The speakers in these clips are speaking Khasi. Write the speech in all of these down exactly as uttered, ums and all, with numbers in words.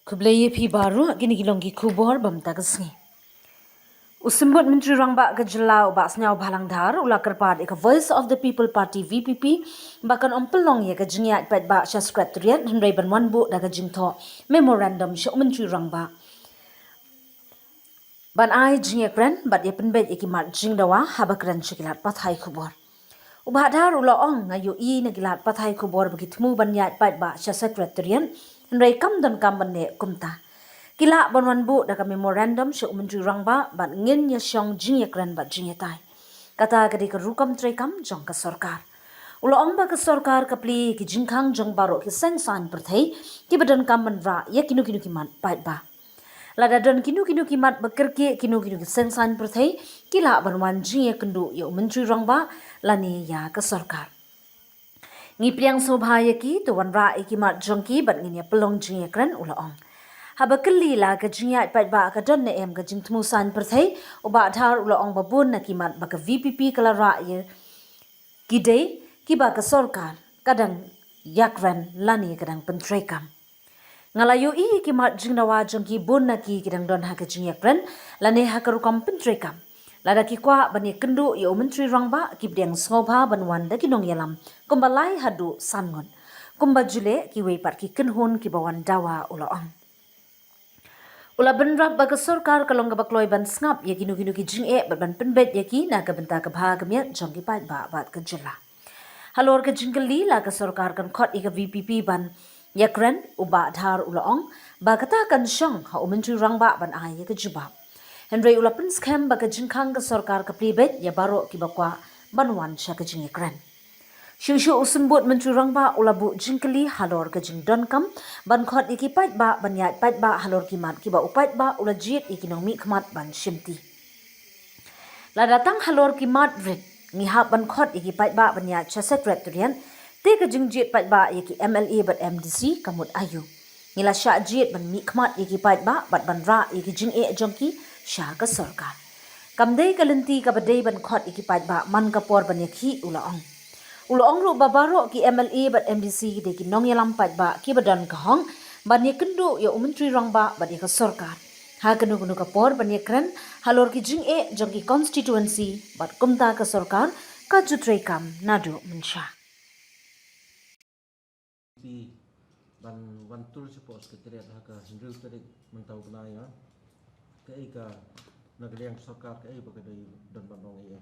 Khublei ïa phi baroh, kine ki long ki khubor ba mynta ka sngi. U Symbud Myntri Rangbah ka jylla u Bah Sniawbhalang Dhar u la kyrpad ïa ka Voice of the People Party, V P P, ba kan ym pynlong ïa ka jingïaid paidbah sha Secretariat hynrei ban wan buh da ka jingthoh memorandum sha u Myntri Rangbah ban ai jingïakren bad ïa pynbeit ïa ki mat jingdawa haba kren sha ki lad pathai khubor. U Bah Dhar u la ong, nga ïohi na ki lad pathai khubor ba ki thmu ban ïaid paidbah sha Secretariat hynrei kam donkam ban leh kumta. Ki lah ban wan buh da ka memorandum sha u Myntri Rangbah bad ngin ïa shong jingïakren bad jingïatai. Kata ka dei ka rukom treikam jong ka sorkar. U la ong ba ka sorkar ka plie ki jingkhang jong baroh ki seng saiñ pyrthei kiba donkam ban rah ïa kino kino ki mat paidbah. Lada don kino kino ki mat ba kyrkieh kino kino ki seng saiñ pyrthei, ki lah ban wan jingïakynduh ïa u Myntri Rangbah lane ïa ka sorkar. Ngi pdiang sngewbha ïa ki, to wanrah ïa ki mat jong ki bad ngin ïa pynlong jingïakren, u la ong. Haba kylli la ka jingïaid paidbah ka don ne em ka jingthmu saiñ pyrthei, u Bah Dhar u la ong ba bun na ki mat ba ka V P P ka la rah ïa ki dei kiba ka sorkar ka dang ïakren lane ka dang pyntreikam. Nga la ïohi ïa ki mat jingdawa jong ki, bun na ki ki dang don ha ka jingïakren lane ha ka rukom pyntreikam. Lada ki kwah ban ïakynduh ïa u Myntri Rangbah, ki pdiang sngewbha ban wan da ki nongïalam kumba lai haduh san ngut. Kumba ju leh kiwei pat ki kynhun kiba wan dawa, u la ong. U la bynrap ba ka sorkar ka long kaba kloi ban sngap ïa kino kino ki jingeh bad ban pynbeit ïa ki na ka bynta ka bha ka miat jong ki paidbah bad ka jylla. Halor ka jingkylli la ka sorkar kan khot ïa ka V P P ban ïakren, u Bah Dhar u la ong ba kata kan shong ha u Myntri Rangbah ban ai ïa ka jubab. Hynrei u la pynskhem ba ka jingkhang ka sorkar ka plie beit ïa baroh kiba kwah ban wan sha ka jingïakren. Shuh shuh u Symbud Myntri Rangbah u la buh jingkylli halor ka jingdonkam ban khot ïa ki paidbah ban ïaid paidbah halor ki mat kiba u paidbah u la jied ïa ki nongmihkhmat ban shimti. Lada tang halor ki mat rit ngi hap ban khot ïa ki paidbah ban ïaid sha Secretariat, te ka jingjied paidbah ïa ki M L A bad M D C ka mut aïu? Ngi la shah jied ban mihkhmat ïa ki paidbah bad ban rah ïa ki jingeh jong ki sha ka sorkar. Kam dei ka lynti kaba dei ban khot ïa ki paidbah man ka por ban ïakhih, u la ong. U la ong ruh ba baroh ki M L A bad M D C ki dei ki nongïalam paidbah kiba don ka hok ban ïakynduh ïa u Myntri Rangbah bad ïa ka sorkar ha kano kano ka por ban ïakren halor ki jingeh jong ki constituency, bad kumta ka sorkar ka ju treikam naduh mynshwa. Ki ban wan tur shapoh Secretariat ha ka hynriew tarik mynta u bnai, ïa kaei ka, na ka liang sorkar kaei ba ka dei don ban ong, ïa?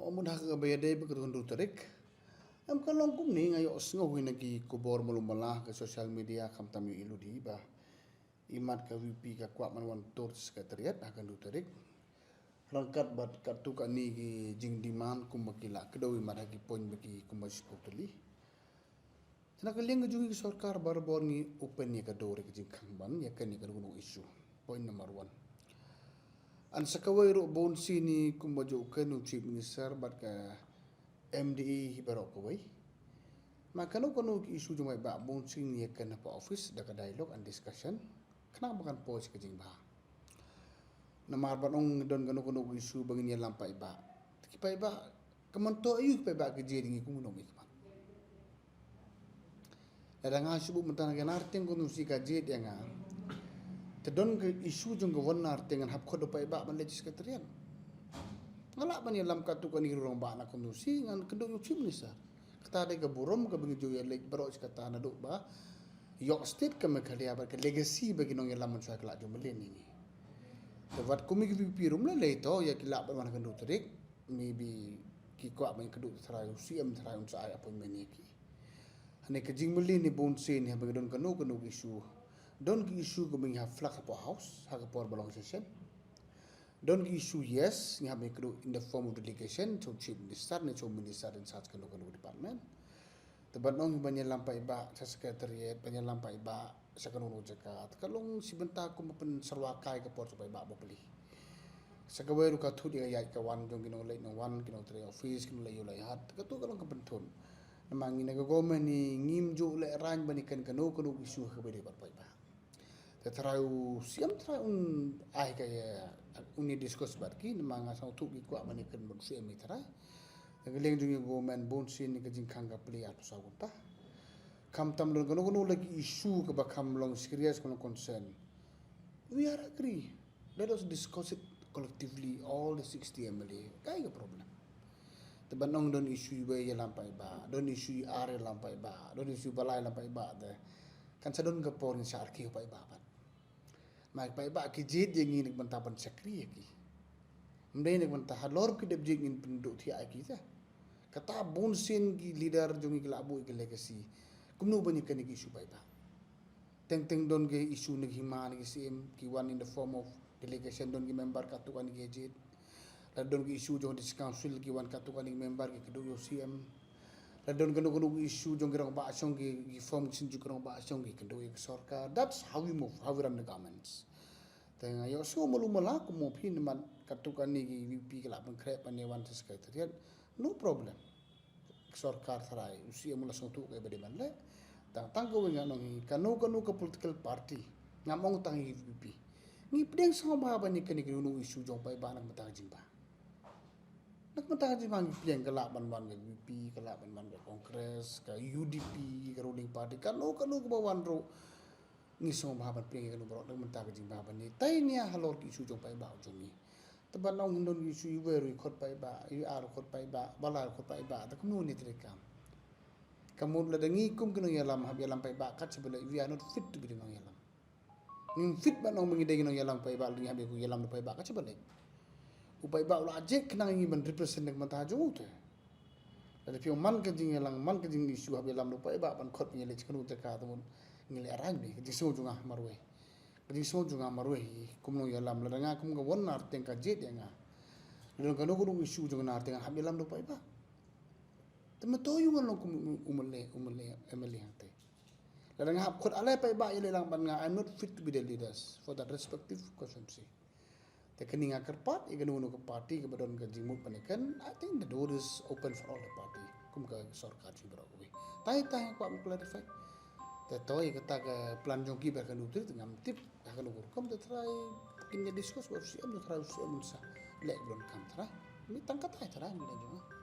O, mut ha kaba ïadei bad ka hynriew tarik, em, ka long kumne, nga ïohsngew hi na ki khubor malu mala ka social media, khamtam ïohi lade ba i mat ka V P ka kwah ban wan tur Secretariat ha ka hynriew tarik. Ryngkat bad katto katne ki jingdemand kumba ki la kdew i mat ha ki point ba ki kumba shiphew tylli. Te na ka liang ka jong ngi ka sorkar barabor ngi open ïa ka door ïa ka jingkhang ban ïakren ïa kano kano issue. Point number one. An sa kawei ruh bun sien ngi kumba ju kren u Chief Minister bad ka M D A hi baroh kawei. Ma kano kano ki issue jong paidbah bun sien ngi ïakren hapoh office da ka dialogue and discussion. Khnang ba kan poi sha ka jingbha. Namar ban ong don kano kano ka issue ba ngin ïalam paidbah. Te ki paidbah, ka myntoi aïu ki paidbah ki jied ïa ngi kum ki nongmihkhmat? Lada nga shu buh mynta na ka Narteng constituency ka jied ïa nga, te don ka issue jong ka West Narteng ngan hap khot da u paidbah ban leit sha Secretariat. Nga lah ban ïalam katto katne ki rangbah na constituency, ngan kynduh ïa u Chief Minister. Kata dei ka burom kaba ngi ju ïaleit baroh shi katta naduh ba ïoh state ka Meghalaya bad ka legacy ba ki nongïalam mynshuwa ki la ju mlien ïa ngi. Te wat kum ki V P ruh ym lei lei to, ïa ki lah ban wan ha ka hynriew tarik, maybe ki kwah ban kynduh tharai u C M tharai un sa ai appointment ïa ki. Hangne ka jingmlien hi bun sien hi, haba ngi don kano kano ka issue. Don ki issue kaba ngi hap flag hapoh House ha ka por ba long session. Don ki issue, yes, ngi hap ban kynduh in the form of delegation sha u Chief Minister ne sha u Minister in charge kano kano ka department. Te ban ong ban ïalam paidbah sha Secretariat, ban ïalam paidbah sha kano kano ka jaka, te ka long shi bynta kum ban pynsyrwa kai ka por sha paidbah bapli. Sa kawei ruh ka thut ïa ka ïaid ka wan jong ki nongleit nongwan, ki nongtrei office, ki nongleit ïew leit hat, te kato ka long ka pynthut. Namar ngi na ka government ngi ngim ju lehraiñ ban ïakren kano kano ka issue ha kaba ïadei bad paidbah. Te tharai u C M tharai un ai ka, ïa, un ïa discuss bad ki, namar nga sngewthuh ki kwah ban ïakren bad u C M hi tharai. Na ka liang jong ngi ka government bun sien ka jingkhang ka plie arphew saw kynta. Khamtam don kano kano la ki issue kaba kham long serious, kano concern, we are agree. Let us discuss it collectively, all the sixty M L A. Kai ka problem. Te ban ong don issue iwei ïalam paidbah, don issue iwei ar ïalam paidbah, don issue ba lai ïalam paidbah te. Kan sa don ka por ngin sa arki paidbah pat. Ma ki paidbah ki jied ïa ngi na ka bynta ban shakri ïa ki. Ym dei na ka bynta halor ki dep jied ngin pynduh thiah ïa ki te. Kata bun sien ki leader jong ngi ki la buh ïa ki legacy. Kumno ban ïa kane ki issue paidbah. Teng teng don ki issue na ki hima na ki syiem, ki wan in the form of delegation, don ki member katto katne ki jied. La don ki issue jong district council, ki wan katto katne ki member ki kynduh ïa u C M. La don kano kano ki issue jong ki rangbah shong, ki, ki form ki seng jong ki rangbah shong, ki kynduh ïa ka sorkar. That's how we move, how we run the governments. Te nga ïohsngew malu mala kum u phi namar katto katne ki VPP ki la pynkhreh ban ïa wan sha secretariat. No problem. Ka sorkar tharai, u C M u la sngewthuh kaei ba dei ban leh. Tang tang kawei ngan ong hi, kano kano ka political party, ngam ong tang hi VPP, ngi pdiang sngewbha ban ïa kane kano kano issue jong paidbah na ka bynta ka jingbha. Na ka bynta ka jingbha ngi pdiang, ka lah ban wan ka VPP, ka lah ban wan ka Congress, ka UDP, ka ruling party, kano kano kaba wan ruh, ngi sngewbha ban pdiang ïa kano baroh na ka bynta ka jingbha ban ïa tai nia halor ki issue jong paidbah jong ngi. Te ban ong don ki issue iwei ruh i khot paidbah, i ar khot paidbah, ba lai khot paidbah, te kumno ne treikam. Ka mut lada ngi kum ki nongïalam hap ïalam paidbah kat shaba leit, we are not fit to be the nongïalam. Ngim fit ban ong ba ngi dei ki nongïalam paidbah, lada ngi hap ïa ki ïalam da paidbah kat shaba leit. U paidbah u la jied khnang ïa ngi ban represent na ka bynta jong u te. Lada phi ong man ka jingïalang, man ka jing issue hap ïalam da paidbah ban khot ngi leit sha kano te ka, te mut ngi leh arrangement, ka jingsngew jong nga marwei. Ka jingsngew jong nga marwei, kum nongïalam, lada nga kum ka Won Narteng ka jied ïa nga. Lada kano kano issue jong Narteng hap ïalam da paidbah. Te mynta ïa nga long kum u MLA, u MLA, MLA hangtei. Lada nga hap khot ale paidbah ïaleh lang bad nga, I'm not fit to be the leaders for that respective constituency. Te kane nga kyrpad ïa kano kano ka party kaba don ka jingmut ban ïa kan, I think the door is open for all the party. Kum ka sorkar jong baroh kawei. Tai tai nga kwah ban clarify. Te to ïa kata ka plan jong ki ba kano tip, te ngam tip ha kano ka rukom, te trai kin ïa discuss bad u C M, te trai u C M un sa leh ba donkam, trai. Ngi tang katai, trai ngi la jong.